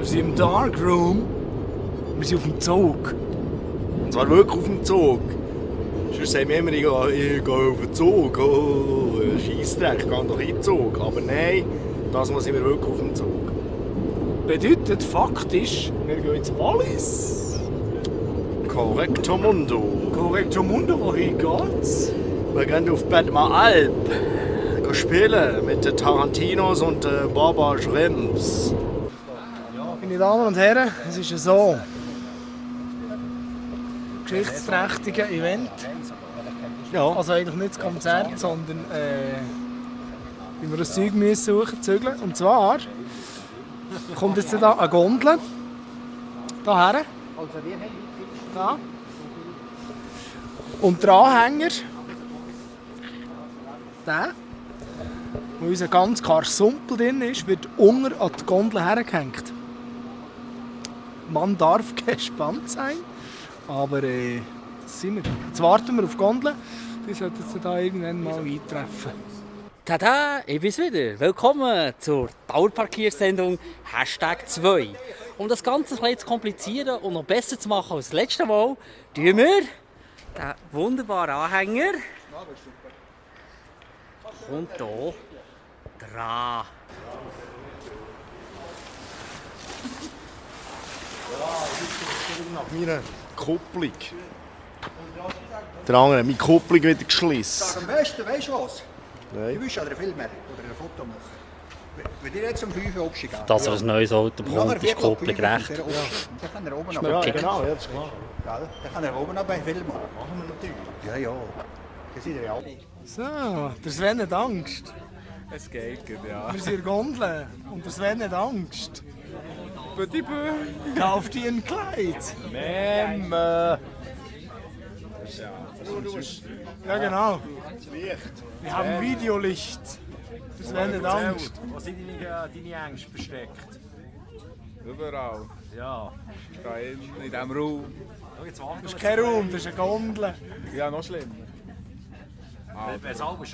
Wir sind im Darkroom. Wir sind auf dem Zug. Und zwar wirklich auf dem Zug. Sonst sagen wir immer, ich gehe auf den Zug. Oh, Scheissdreck, ich gehe doch in den Zug. Aber nein, das sind wir wirklich auf dem Zug. Bedeutet faktisch, wir gehen ins Wallis. Correcto Mundo. Correcto Mundo, wohin geht's? Wir gehen auf Bedmar Alp. Spielen mit den Tarantinos und den Baba Shrimps. Meine Damen und Herren, es ist so. Geschichtsträchtiges Event. Ja. Also eigentlich nicht das Konzert, sondern wie wir das Zeug müssen suchen, zügeln. Und zwar kommt jetzt da eine Gondel. Hierher. Da. Und der Anhänger, der, wo unser ganz Karsumpel drin ist, wird unter an die Gondel hergehängt. Man darf gespannt sein, aber das sind wir. Jetzt warten wir auf die Gondel, die sollten jetzt da irgendwann mal eintreffen. Tada, ich bin's wieder. Willkommen zur Dauerparkiersendung #2. Um das Ganze ein bisschen zu komplizieren und noch besser zu machen als das letzte Mal, tun wir den wunderbaren Anhänger kommt hier dran. Nach meiner Kupplung. Der andere hat meine Kupplung wieder geschlissen. Am besten, weißt du was? Nein. Du willst an einer Film oder ein Foto machen. Wenn ihr jetzt um 5 Uhr aufstehen geht. Dass ein neues Auto bekommt, ist die Kupplung recht. Dann kann er oben Ja, noch genau, ja, das ist klar. Dann kann er oben noch bei Film machen. Machen wir natürlich. Ja, ja. Das sind ja alle. So, der Sven hat Angst. Es geht gut, ja. Wir sind in der Gondel und der Sven hat Angst. Petit peu. Kauf dir ein Kleid. Meme. Ja, genau. Licht. Wir haben Videolicht. Der Sven hat Angst. Wo sind deine Ängste versteckt? Überall. Ja. Da in diesem Raum. Das ist kein Raum, das ist eine Gondel. Ja, noch schlimmer. Wenn es halb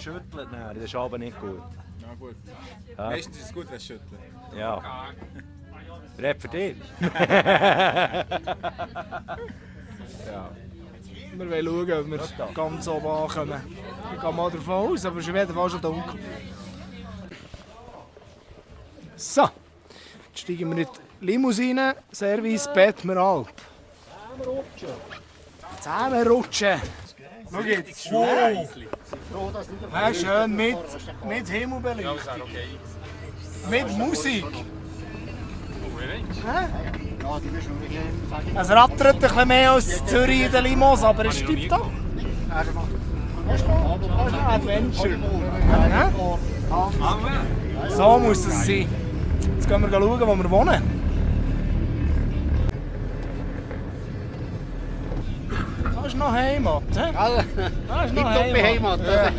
schüttelt, nein, das ist aber nicht gut. Na gut. Meistens ist es gut, wenn es schüttelt. Ja. Red für dich. Ja. Wir wollen schauen, ob wir ganz oben ankommen. Ich gehe mal davon aus, aber es ist auf jeden Fall schon dunkel. So, jetzt steigen wir in die Limousine, Service Bedmar Alp. Zusammenrutschen. Schau jetzt. Wow. Ja, schön mit Himmelbeleuchtung. Mit Musik. Hä? Es rattert ein bisschen mehr als in Zürich in den Limos, aber es stimmt doch. Das ist ein Adventure. Ja? So muss es sein. Jetzt gehen wir schauen, wo wir wohnen. Das ist noch Heimat. He? Das ist noch Heimat. Ja.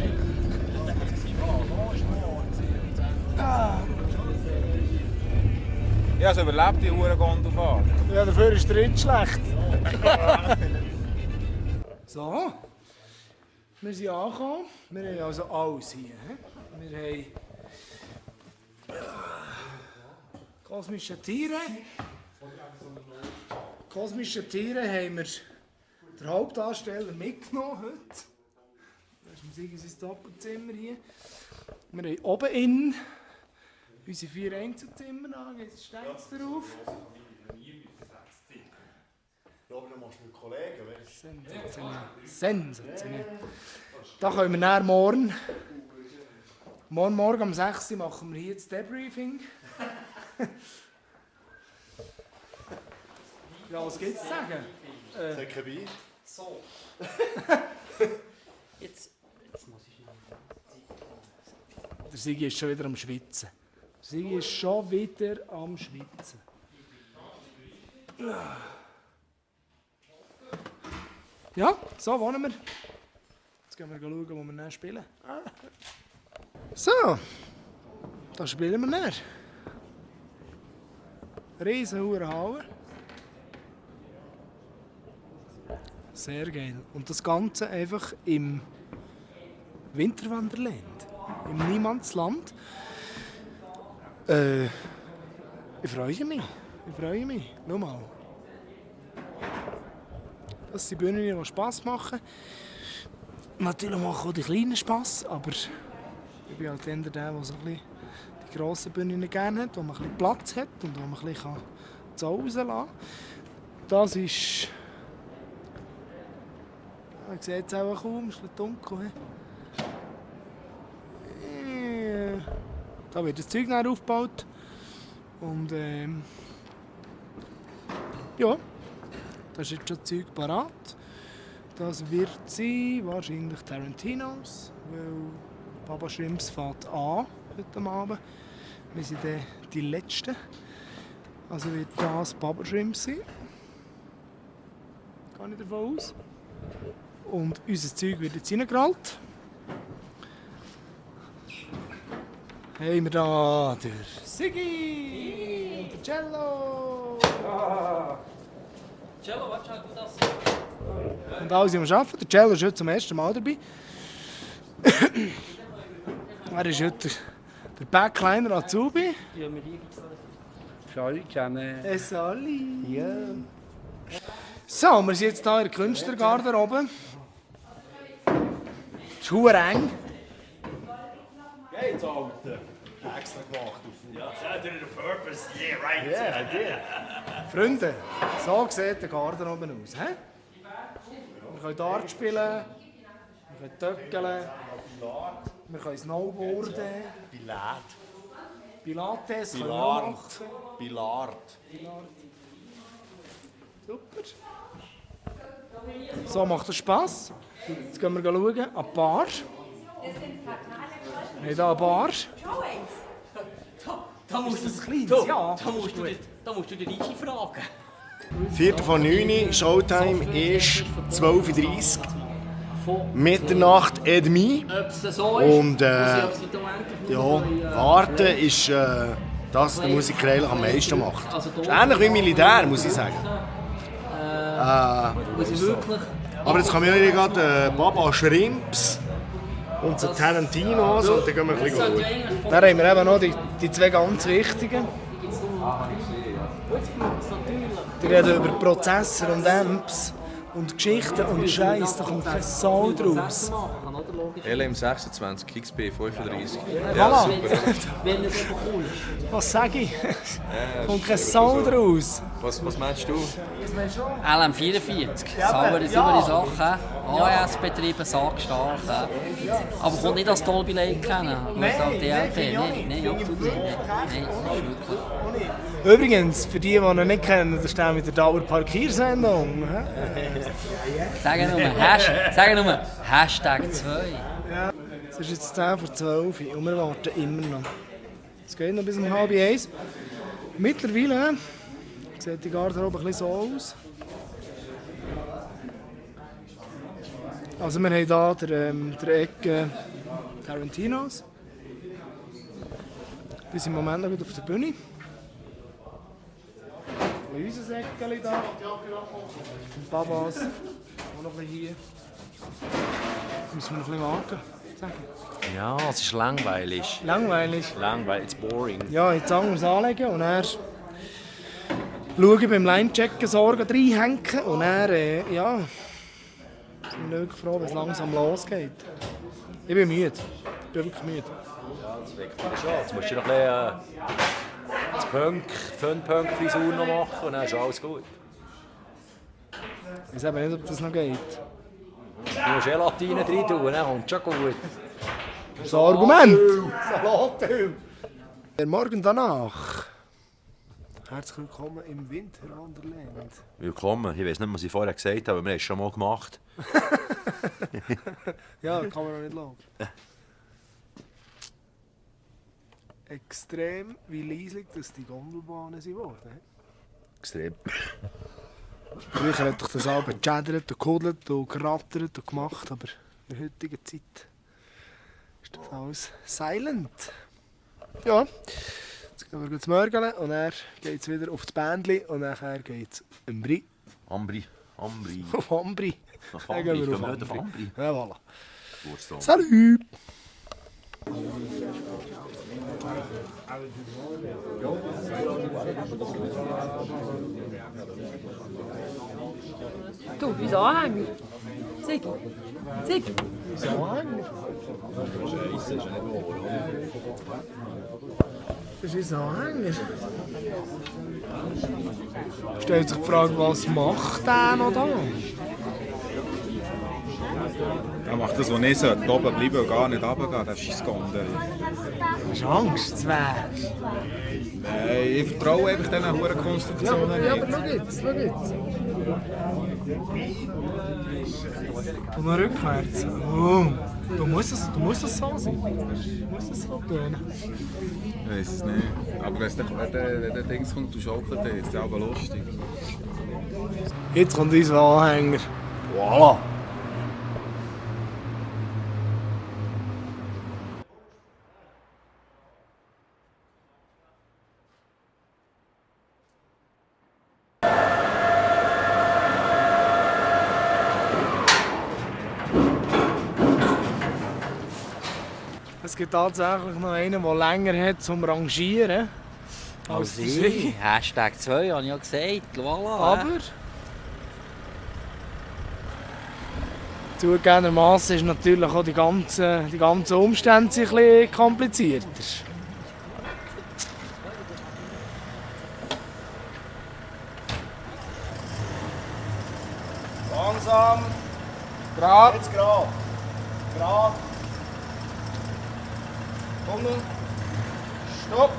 Ich habe es überlebt, die Uhrengondelfahrt. Ja, dafür ist der Rind schlecht. So, wir sind angekommen. Wir haben also alles hier. He? Wir haben kosmische Tiere. Kosmische Tiere haben wir den Hauptdarsteller mitgenommen heute. Das ist sein Doppelzimmer hier. Wir haben oben innen unsere 4 Einzelzimmer an, jetzt steht es darauf. Robin, du machst mit Kollegen, weißt du? Sensationell. Sensationell. Da können wir dann morgen um 6 Uhr machen wir hier das Debriefing. Ja, was gibt's zu sagen? Sag kein Bier. So. Jetzt muss ich noch. Der Sigi ist schon wieder am Schwitzen. Der Sigi ist schon wieder am Schwitzen. Ja, so wohnen wir. Jetzt gehen wir schauen, wo wir dann spielen. So, da spielen wir dann. Riesen Halle. Sehr geil. Und das Ganze einfach im Winterwanderland. Im Niemandsland. Ich freue mich. Schau mal. Das sind Bühnen, die Spass machen. Natürlich machen auch die kleinen Spass, aber ich bin halt eher der so ein bisschen die grossen Bühnen gerne hat, wo man ein bisschen Platz hat und wo man ein bisschen zu Hause rauslassen kann. Das ist... Man sieht es auch kaum, es ist ein bisschen dunkel. Da wird das Zeug nachher aufgebaut. Und ja, das ist jetzt schon das Zeug parat. Das wird sein, wahrscheinlich Tarantinos, weil Baba Shrimps fährt an heute Abend. Wir sind die Letzten. Also wird das Baba Shrimps sein. Gehe ich davon aus. Und unser Zeug wird jetzt reingerollt. Haben wir da den Siggi und den Cello. Cello, was schaut das? Und alle sind am Arbeiten. Der Cello ist heute zum ersten Mal dabei. Er ist heute der Backliner Azubi. Salut zusammen. Sali. Ja. So, wir sind jetzt hier in der Künstlergarderobe. Es ist verdammt eng. Geht's, Alter? Extra gemacht. Ja, that's the purpose. Yeah, right. Yeah, I did. Freunde, so sieht der Garderobe aus. He? Wir können Dart spielen, wir können töckeln, wir können Snowboarden, Pilates können wir auch machen. Billard. Super. So macht es Spass. Jetzt gehen wir schauen an die Bar. Wir haben hier eine Bar. Da musst du Ist das kleines? Ja. da musst du den Ricci fragen. 4:09 Showtime ist 12:30 Uhr. Mitternacht et demi. Ob es so ist, Und warten ist das, was der Musiker eigentlich am meisten macht. Das ist ähnlich wie Militär, muss ich sagen. muss ich wirklich... Aber jetzt kommen wir gerade Baba Shrimps und so Tarantinos und dann gehen wir ein bisschen schauen. Dann haben wir eben noch die zwei ganz wichtigen. Die reden über Prozessor und Amps und Geschichten und Scheiß, da kommt kein Sau draus. LM26, XP 35. Voilà. Wenn es aber cool ist. Was sage ich? Kommt kein Sau draus. Was meinst du? LM44, sauber ist immer die Sache. AES-Betriebe, sagstark. Aber kommt nicht als Dolby Lake kennen. Nein, DLP, nein, absolut nicht. Nein, wirklich. Übrigens, für die, die ihn nicht kennen, das ist der mit der Dauerparkiersendung. Sagen nur, Hashtag 2. Es ist jetzt 10 vor 12 Uhr und wir warten immer noch. Es geht noch bis um 12:30. Mittlerweile sieht die Garderobe ein bisschen so aus. Also wir haben hier der Ecke Tarantinos. Die sind im Moment noch gut auf der Bühne. Unser Säckchen da. Und Babas. Auch noch ein bisschen hier. Müssen wir noch ein bisschen warten. Ja, es ist langweilig. Langweilig. Langweilig, it's boring. Ja, jetzt anders anlegen und dann schauen, beim Line-Checken Sorgen reinhängen und dann, ja, sind wir wirklich froh, wenn es langsam losgeht. Ich bin müde. Ich bin wirklich müde. Ja, das weckt mich schon. Jetzt musst du noch ein bisschen Fun-Punk-Frisur noch machen und dann ist alles gut. Ich weiß eben nicht, ob das noch geht. Du musst Gelatine rein tun, dann kommt schon gut. Das ist ein Argument. Salatöl. Der Morgen danach. Herzlich willkommen im Winterwonderland. Willkommen. Ich weiß nicht, was ich vorher gesagt habe, aber wir haben es schon mal gemacht. Ja, kann man noch nicht laufen. Extrem wie leislich, dass die Gondelbahnen sind geworden. Extrem. Früher hat doch das Album gechaddert, gekudelt und gerattert und gemacht, aber in der heutigen Zeit ist das alles silent. Ja, jetzt gehen wir zum Morgen und dann geht es wieder auf das Bändchen und nachher geht es im Brie. Ambri. Auf Ambri. Auf Dann Ambri. gehen wir Gehen wir auf nicht auf Ambri? Ja, voilà. Wurst. Salut! Du, wieso Anhänger? Sigi. Sigi. Wieso Anhänger? Das ist ein Anhänger. Stellt sich die Frage, was macht der noch da? Er macht das, was nicht sollte. Oben bleiben und gar nicht runtergehen. Das ist Gondel. Hast du Angst, Zwerg? Nein, ich vertraue einfach diesen Hurenkonstruktionen Ja, aber nicht. schau jetzt, schau jetzt. Tu mal rückwärts. Oh. Du musst es so sein. Du musst es so tun. Ich weiß es nicht. Aber wenn der Dings kommt, du schaukelt, ist es aber lustig. Jetzt kommt unser Anhänger. Voilà. Es gibt tatsächlich noch einen, der länger hat zum Rangieren. Als ich. Hashtag 2 habe ich ja gesagt. Voilà. Aber zugegebenermaßen ist natürlich auch die ganzen Umstände ein bisschen komplizierter. Langsam. Gerade. Jetzt gerade. Gerade. Tunnel. Stopp.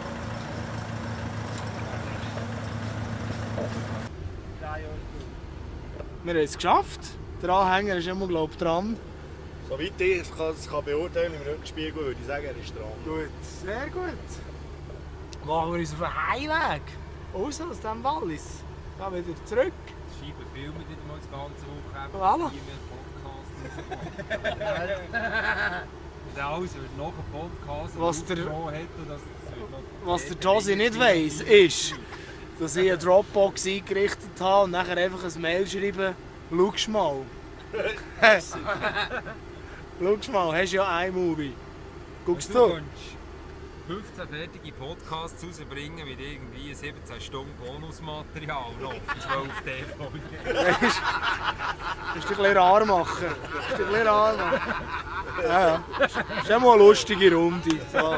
Wir haben es geschafft. Der Anhänger ist immer, glaube ich, dran. Soweit ich es kann beurteilen im Rückspiegel, würde ich sagen, er ist dran. Gut, sehr gut. Machen wir uns auf den Heimweg. Raus aus dem Wallis. Gehen wieder zurück. Scheiben filmen nicht mal das ganze Wochenende. Voilà. Und alles wird noch ein Podcast. Was der Josi nicht weiss, ist, dass ich eine Dropbox eingerichtet habe und nachher einfach ein Mail schreiben, schau mal. Schau mal, hast ja iMovie. Guckst du? 15 fertige Podcasts rausbringen mit irgendwie 17 Stunden Bonusmaterial noch für 12 TV. Musst du dich ein bisschen rar machen. Ja, ja. Das ist ja mal eine lustige Runde. So.